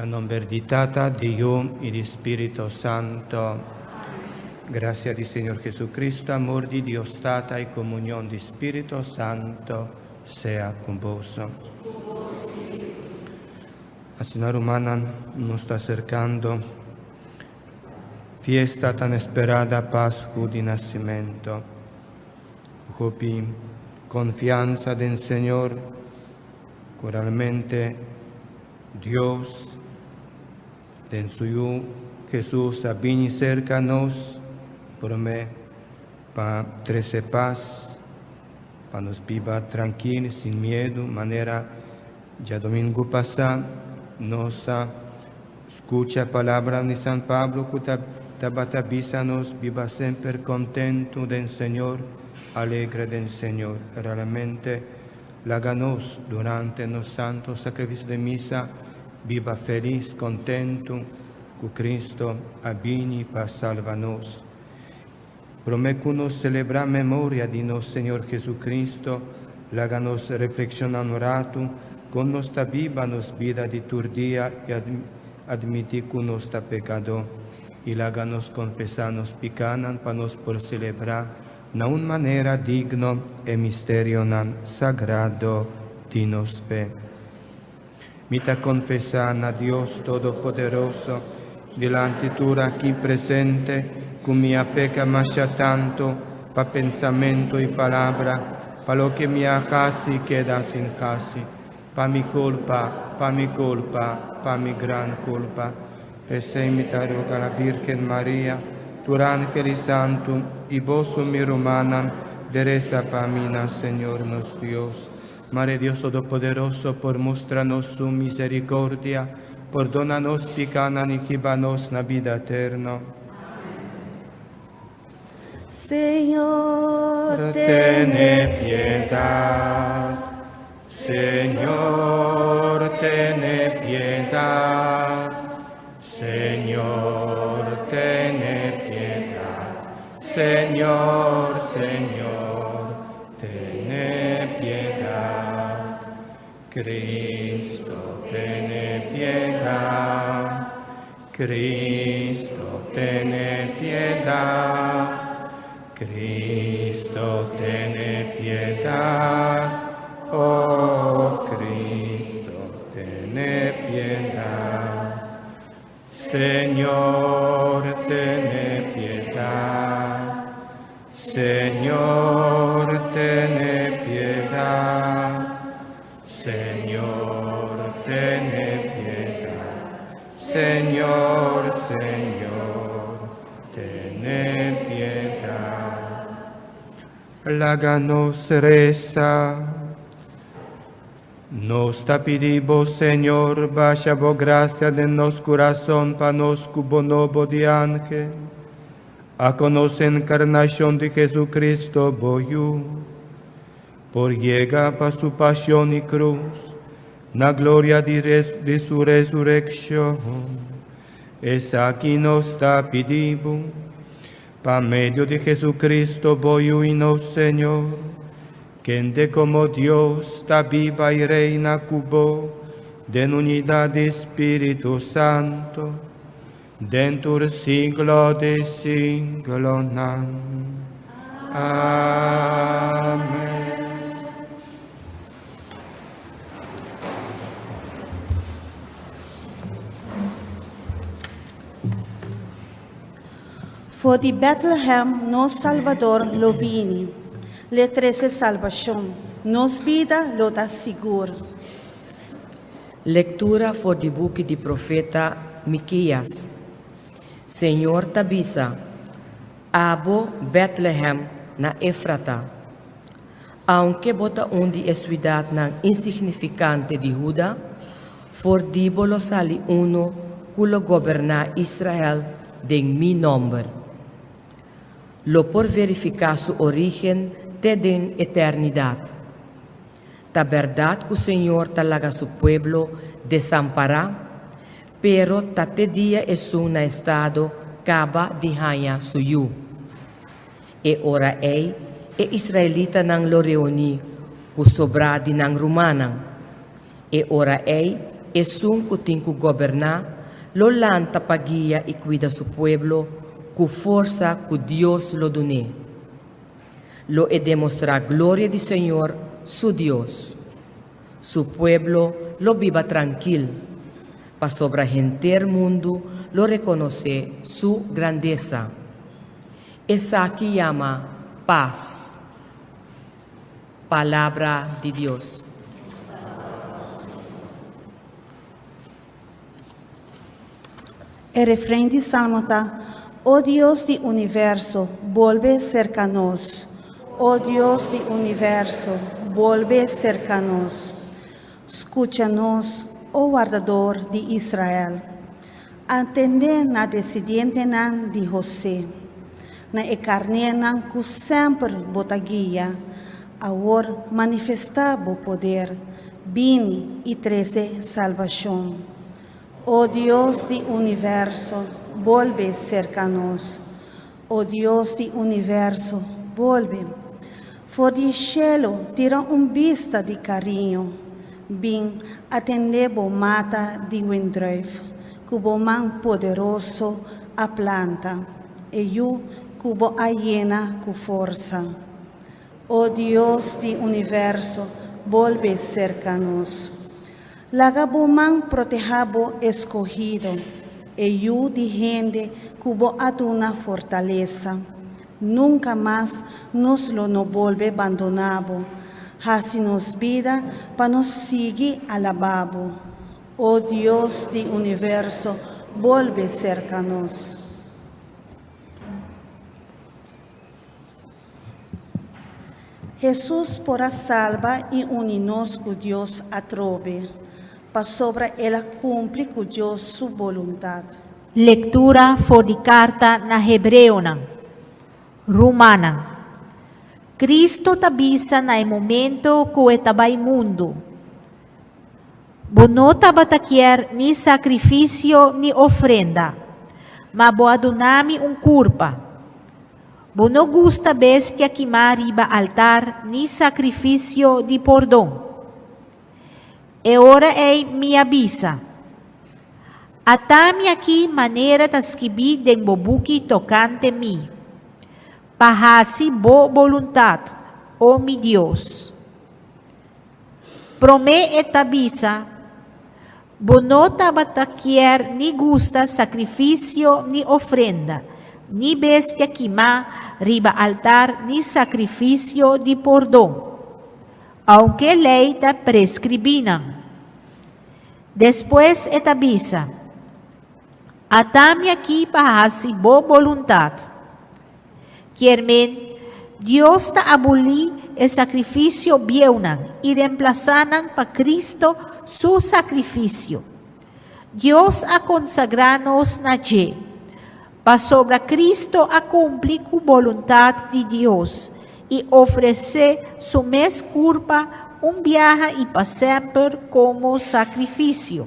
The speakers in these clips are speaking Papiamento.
Na nomber di Tata, di Yu i di Spirito Santo. Gracia di Señor Jesucristo, amor di Dios Tata i comunion di Spirito Santo sea cu boso. Asina rumannan, nos ta acercando fiesta tan esperada Pascu di Nacimento. Cu hopi confianza den Señor, cu realmente Dios den su Yu Jesús a bini cerca nos prome pa trece paz, pa nos biba trankil, sin miedo, manera djadomingo pasa nos a scucha palabra di San Pablo cu tabata bisa nos biba semper contento den Señor, alegre den Señor. Realmente laga nos durante nos santo sacrificio di misa biba feliz, contento cu Cristo a bini pa salva nos. Prome cu nos celebra memoria di nos Señor Jesucristo, laga nos reflexiona un rato con nos ta biba nos bida di tur dia y admiti cu nos ta pecado y laga nos confesa nos picanan pa nos por celebra na un manera digno e misterionan sagrado di nos fe. Mi ta confesa na Dios Todopoderoso, dilanti tur aki presente, cu mi a peca masha tanto pa pensamento y palabra, pa loke mi a haci keda sin haci, pa mi culpa, pa mi culpa, pa mi gran culpa. P'esey mi ta roga la Virgen Maria, tur angel y santo, y boso mi rumannan, di resa pa mi na Señor nos Dios. Mare Dios Todopoderoso por mustra nos su misericordia, pordona nos picanan y hiba nos na bida eterno. Señor, Tene piedad. Señor, tene piedad. Señor, tene piedad. Señor, Señor, tene piedad. Cristo, tene piedad. Cristo, tene piedad. Cristo, tene piedad. Oh Cristo, tene piedad. Señor, tene piedad. Señor, tene piedad. Señor, tene piedad. Señor, Señor, tene piedad. Laga nos resa. Nos ta pidi bo, Señor, basha bo gracia den nos curason pa nos cu bon nobo di angel. A conoce encarnacion di Jesucristo bo Yu, por yega pa su pasion y cruz, na gloria di su resureccion. Esaki nos ta pidi bo, pa medio di Jesucristo bo Yu y nos Señor, kende como Dios ta biba y reina cu bo, den unidad di Spirito Santo, den tur siglo di siglonan. Amen. For di Bethlehem nos Salvador lo bini, l'e trese salbashon, nos bida lo ta sigur. Lektura for di buki di profeta Mikias. Señor ta bisa, Abo, Bètlehèm, na Efrata, aunke bo ta un di e suidatnan insignifikante di Huda, for di bo lo sali unu ku lo goberná Israel den mi nòmber. Lo por verifiká su orígen te den eternidat. Ta bèrdat ku Señor ta laga su pueblo desampará, pero ta te dia esun na estado kaba di haña su yu. E ora ei e israelitanan lo reuní ku sobrá di nan rumannan. E ora ei esun ku tin ku goberná, lo lanta pa guia i kuida su pueblo ku forsa ku Dios lo dun'é. Lo e demostrá gloria di señor, su Dios. Su pueblo lo biba trankil, pasobra henter mundu lo rekonosé su grandesa. Esaki yama pas. Palabra di Dios. E refrein di Salmo ta, O Dios di universo, bolbe serka nos. O Dios di universo, bolbe serka nos. Skucha nos, o Wardador di Israel. Atendé na desidientenan di José, na e karnénan ku semper bo ta guia. Awor manifestá bo poder, bini i trese salbashon. O Dios di universo, bolbe serka nos. O Dios di universo, bolbe. For di shelu tira un bista di kariño, bin atendé bo mata di wendrùif, ku bo man poderoso a planta, e yu ku bo a yena ku forsa. O Dios di universo, bolbe serka nos. Laga bo man protehá bo eskohido, e yu di hende ku bo a duna fortalesa. Nunka mas nos lo no bolbe bandoná bo. Hasi nos bida pa nos sigui alabá bo. O Dios di universo, bolbe serka nos. Hesus por a salba i uni nos ku Dios atrobe, pasobra el a kumpli ku Dios su boluntat. Lektura for di Karta na Hebreonan. Rumannan, Kristu ta bisa na e momento ku e ta bai mundu, Bo no tabata kier ni sakrifisio ni ofrenda, ma bo a duna mi un kurpa. Bo no gusta bestia kimá riba altar ni sakrifisio di pordon. E ora ei mi a bisa, Ata mi aki manera ta skibí den bo buki tokante mi, pa hasi bo boluntat, o mi Dios. Promé e ta bisa, Bo no tabata kier ni gusta sakrifisio ni ofrenda, ni bestia kimá riba altar ni sakrifisio di pordon, ounke lei ta preskribí nan. Despues e ta bisa, Ata mi aki pa hasi bo boluntat. Kier men, Dios ta abolí e sakrifisio bieunan i remplasá nan pa Kristo su sakrifisio. Dios a konsagrá nos na dje, pasobra Kristo a kumpli ku boluntat di Dios i ofresé su mes kurpa un biaha i pa semper komo sakrifisio.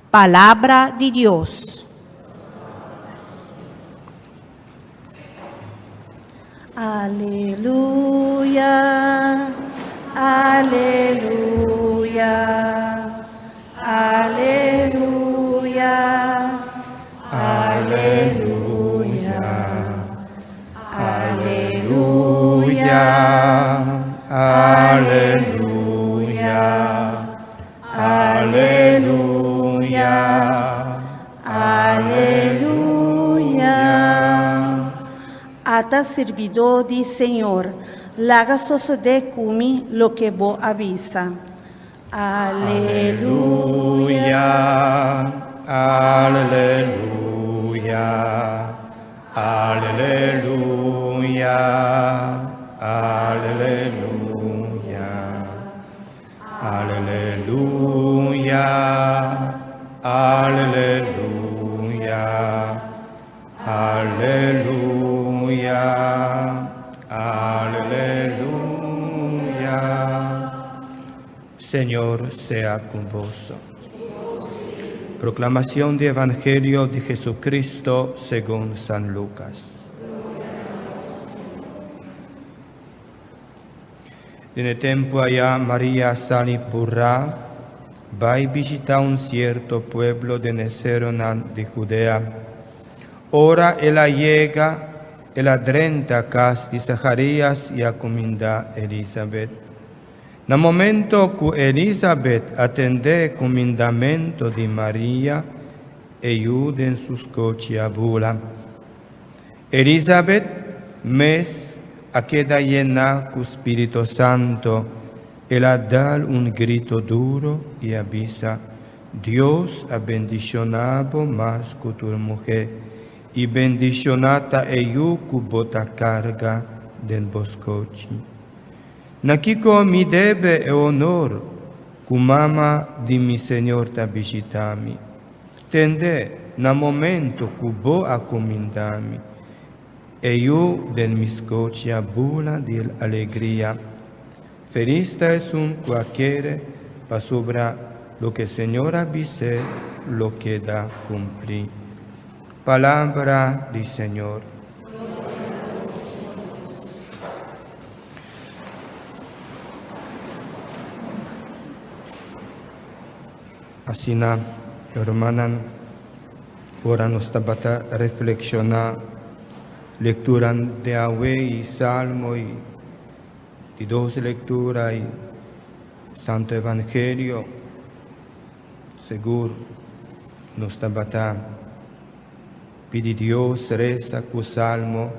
Palabra di Dios. Aleluya, aleluya, aleluya, aleluya, aleluya, aleluya. Aleluya, aleluya. Ata sirbidó di Señor, laga sosodé ku mi loke bo a bisa. Aleluya, aleluya, aleluya, aleluya. Aleluya, aleluya, aleluya, aleluya. Señor sea con vos. Proclamación de Evangelio de Jesucristo según San Lucas. Den e tempu aya Maria a sali purá bai bishitá un sierto pueblo den e seronan di Hudea. Ora el a yega, el a drenta kas di Zacharias i a kumindá Elisabet. Na momento ku Elisabet a tende e kumindamentu di Maria, e yu den su skochi a bula. Elisabet mes a keda yená ku spiritu santu, el a dal un grito duro i a bisa, Dios a bendishoná bo mas ku tur muhé, i bendishoná ta e yu ku bo ta karga den bo skochi. Na kiko mi debe e honor ku mama di mi Señor ta bishitá mi? Tende, na momento ku bo a kumindá mi, e yu den mi skochi a bula di alegria. Felis ta esun ku a kere, pasobra loke Señor a bis'é lo keda kumplí. Palabra di Señor. Asina, hermanan, ora nos tabata reflekshoná lekturan di awe i Salmo i di dos lektura i Santo Evangelio, sigur nos tabata pidi Dios resa ku Salmo,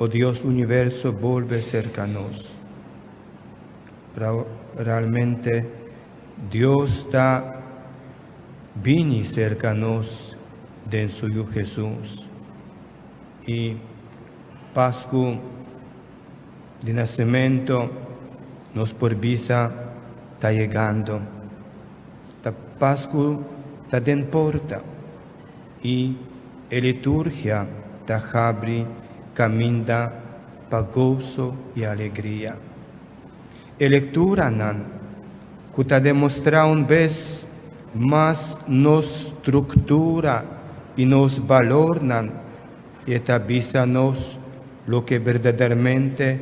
O Dios universo, bolbe serka nos. Realmente Dios ta bini serka nos den su Yu Hesus. I Pasku di Nasementu nos por bisa ta yegando. Ta Pasku ta den porta i e liturgia ta habri kaminda pa goso i alegria. E lekturanan ku ta demostrá un bes mas nos struktura i nos balornan i e ta bisa nos loke berdaderamente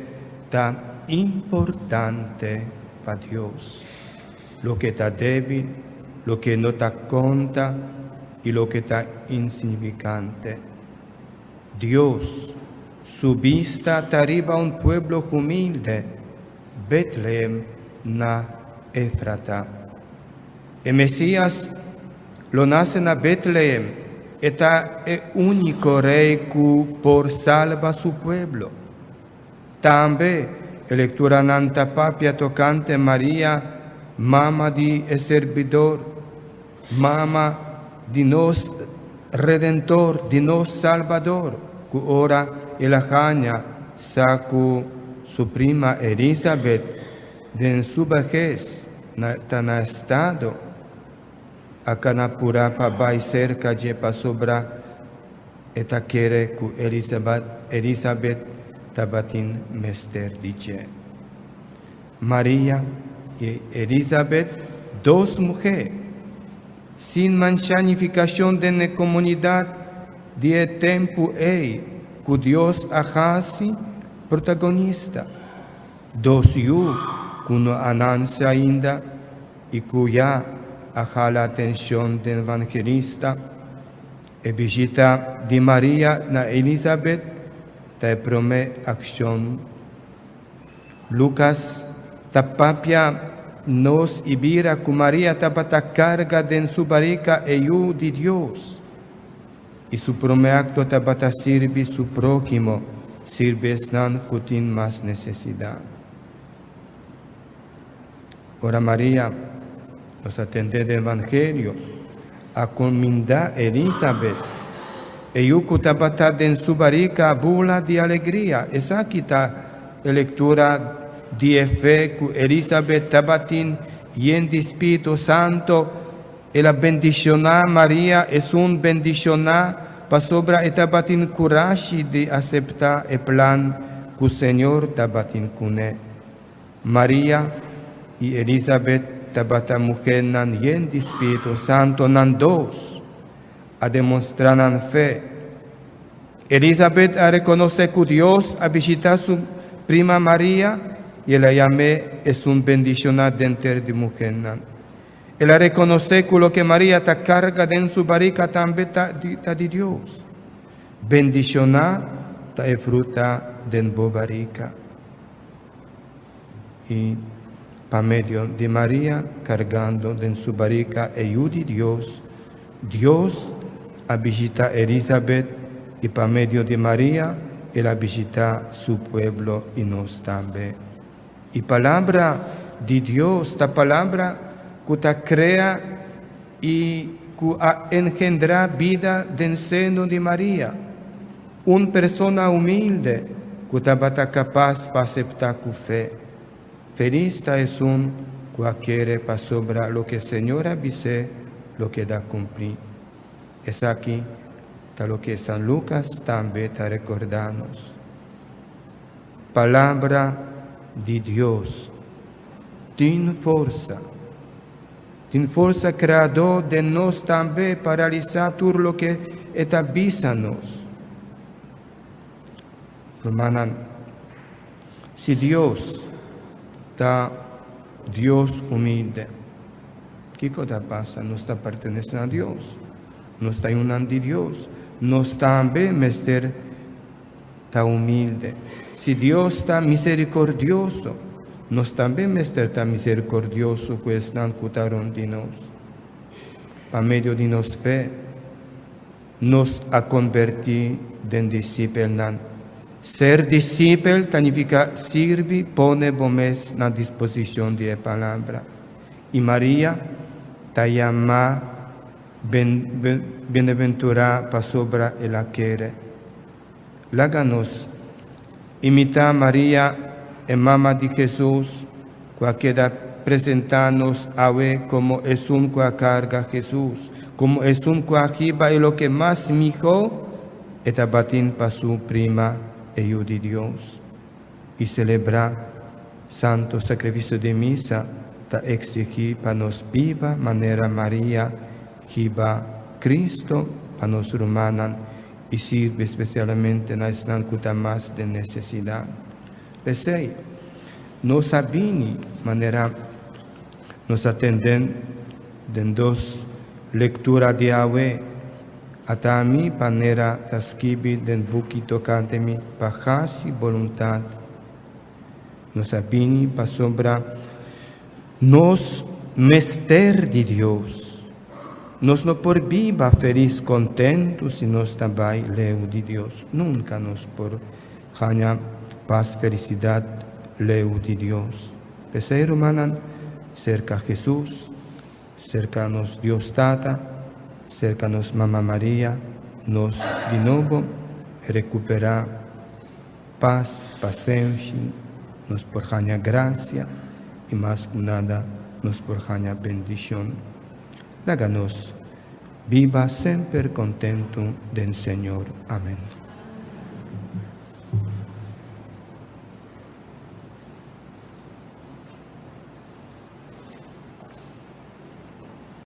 ta importante pa Dios, loke ta débil, loke no ta konta i loke ta insignifikante. Dios su bista ta riba un pueblo humilde, Betlehem na Efrata. E Mesías lo nase na Betlehem, e ta e úniko rei ku por salba su pueblo. Tambe e lekturanan ta papia tokante Maria, mama di e Serbidor, mama di nos Redentor, di nos Salbador, ku ora el a haña sa ku su prima Elisabet den su bahes na ta na estado, a kana purá pa bai serka dje pasobra e ta kere ku Elisabet tabatin mester di dje. Maria i Elisabet, dos muhé sin mancha nifikashon den e komunidat di e tempu ei ku Dios a hasi protagonista. Dos yu ku no a nanse ainda i ku ya a hala atenshon den evangelista. E bishita di Maria na Elisabet ta e promé akshon. Lukas ta papia nos i bira ku Maria tabata karga den su barika e Yu di Dios. I su promé akto tabata sirbi su próhimo, sirbi esnan ku tin mas nesesidat. Ora Maria, nos a tende den Evangelio, a kumindá Elisabet, e yu ku tabata den su barika a bula di alegria. Esaki ta e lektura di e fe ku Elisabet tabatin yen di Spiritu Santo. El a bendishoná Maria, esun bendishoná pasobra e tabatin kurashi di aseptá e plan ku Señor tabatin kuné. Maria i Elisabet tabata muhénan yen di spiritu santu, nan dos a demostrá nan fe. Elisabet a rekonosé ku Dios a bishitá su prima Maria i el a yam'é esun bendishoná denter di muhénan. El a rekonosé ku loke Maria ta karga den su barika tambe ta di Dios. Bendishoná ta e fruta den bo barika. I pa medio di Maria kargando den su barika e Yu di Dios, Dios a bishitá Elisabet i pa medio di Maria el a bishitá su pueblo i nos tambe. E Palabra di Dios ta palabra ku ta krea i ku a engendrá bida den seno di Maria, un persona humilde ku tabata kapas pa aseptá ku fe. Felis ta esun ku a kere pasobra loke Señor a bis'é lo keda kumplí. Esaki ta loke San Lukas tambe ta rekordá nos. Palabra di Dios tin forsa. Tin forsa kreadó den nos tambe pa realisá tur loke e ta bisa nos. Rumannan, si Dios ta Dios humilde, kiko ta pasa? Nos ta pertenesé na Dios. Nos ta yunan di Dios. Nos tambe mester ta humilde. Si Dios ta miserikordioso, nos tambe mester ta miserikordioso ku esnan ku ta rònt di nos. Pa medio di nos fe, nos a konbertí den disipelnan. Ser disipel ta nifiká sirbi, pone bo mes na disposishon di e Palabra. I Maria ta yamá Bienaventurá pasobra el a kere. Laga nos imitá Maria, e mama di Hesus, ku a keda presentá nos awe komo esun ku a karga Hesus, komo esun ku a hiba e loke mas mihó e tabatin pa su prima, e Yu di Dios. I selebrá Santo Sakrifisio di Misa ta eksigí pa nos biba manera Maria hiba Cristo pa nos rumannan i sirbi spesialmente na esnan ku ta mas den nesesidat. P'esei, nos a bini manera nos a tende den dos lektura di awe, Ata mi panera ta skibi den buki tokante mi pa hasi boluntat. Nos a bini pasobra nos mester di Dios. Nos no por biba felis kontentu si nos ta bai leu di Dios. Nunka nos por haña pas, felisidat leu di Dios. P'esei, rumannan, serka Hesus, serka nos Dios Tata, serka nos Mama Maria, nos di nobo rekuperá pas, pasenshi, nos por haña grasia i mas ku nada nos por haña bendishon. Laga nos biba semper kontentu den Señor. Amen.